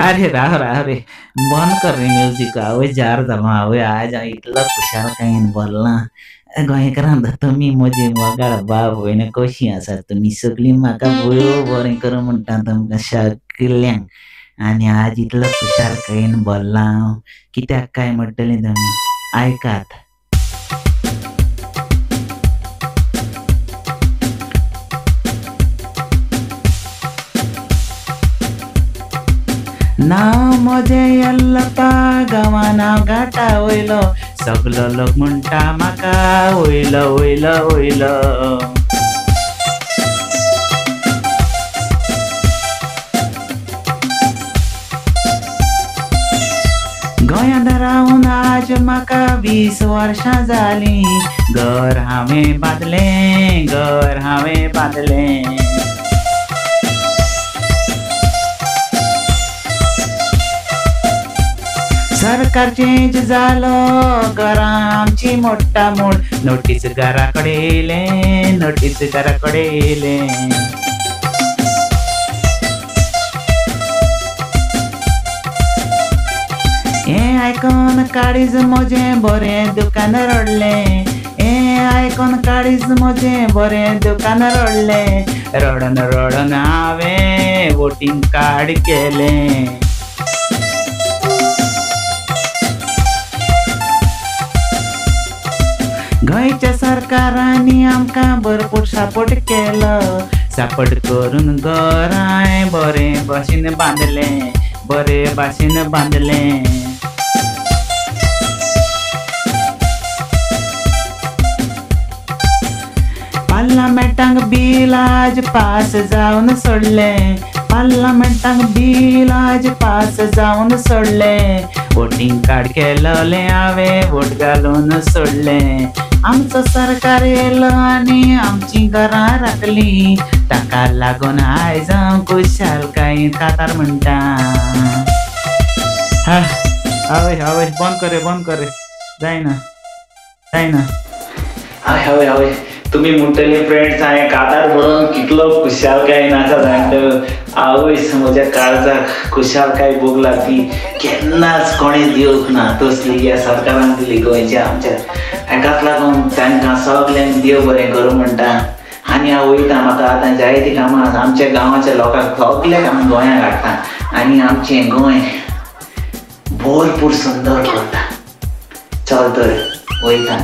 अरे राव राव रे, बंद कर रे म्युजीक. आवय जार जालो आवय, आज हांव इतलो खुशालकायेन भरलां. गोंयकारांक तुमी म्हजी मोगाळ बाब भयणां कशीं आसात तुमी सगळीं? म्हाका देव बरें करूं म्हणटा तुमकां सगल्यांक. आनी आज इतलो खुशालकायेन भरलां हांव, कित्याक काय म्हणटलीं तुमी? आयकात. नांव म्हजें यल्लप्पा, गांवान हांव घाटा वयलो, सगलो लोक म्हणटा म्हाका वयलो वयलो वयलो. गोंयांत रावन आज म्हाका 20 वर्सां जालीं, घर हांवें बांदलें, घर हांवें बांदलें. सरकार चेंज जालो, घरां आमची मोडटा म्हूण नोटीस घरा कडेन येयलें, नोटीस घरा कडेन येयलें. हें आयकून काळीज म्हजें बरें दुकान रडलें, हें आयकून काळीज म्हजें बरें दुकान रडलें. रडन रडन हांवें वोटींग कार्ड केलें. गोंयच्या सरकारांनी आमकां भरपूर सपोर्ट केलो, सपोर्ट करून घरांय बरे भाशेन बांदलें, बरे भाशेन बांदलें. पार्लमेंटाक बील आज पास जावन सोडलें, पार्लमेंटाक बील आज पास जावन सोडलें. वोटींग कार्ड केलोलें हांवें, वोट घालून सोडलें. आमचो सरकार येयलो आनी आमचीं घरां राखलीं, ताका लागून आयज हांव खुशालकायेन कातार म्हणटा. हा आवय आवय, बंद कर रे, बंद कर रे, जायना जायना. हय हय हय, तुमी म्हणटले फ्रेंड्स, हांवें कातार बरोवन कितलो खुशालकायेन आसा जाणा. आवयस, म्हज्या काळजाक खुशालकाय भोगला ती केन्नाच कोणें दिवंक ना तसली ह्या सरकारान दिली गोंयच्या आमच्या. हाकाच लागून तांकां सगल्यांक देव बरें करूं म्हणटा. आनी हांव वयता, म्हाका आतां जायतीं कामां आसा. आमच्या गांवाच्या लोकांक सगल्यांक हांव गोंयांत हाडटा आनी आमचें गोंय भरपूर सुंदर करता. चल तर वयता.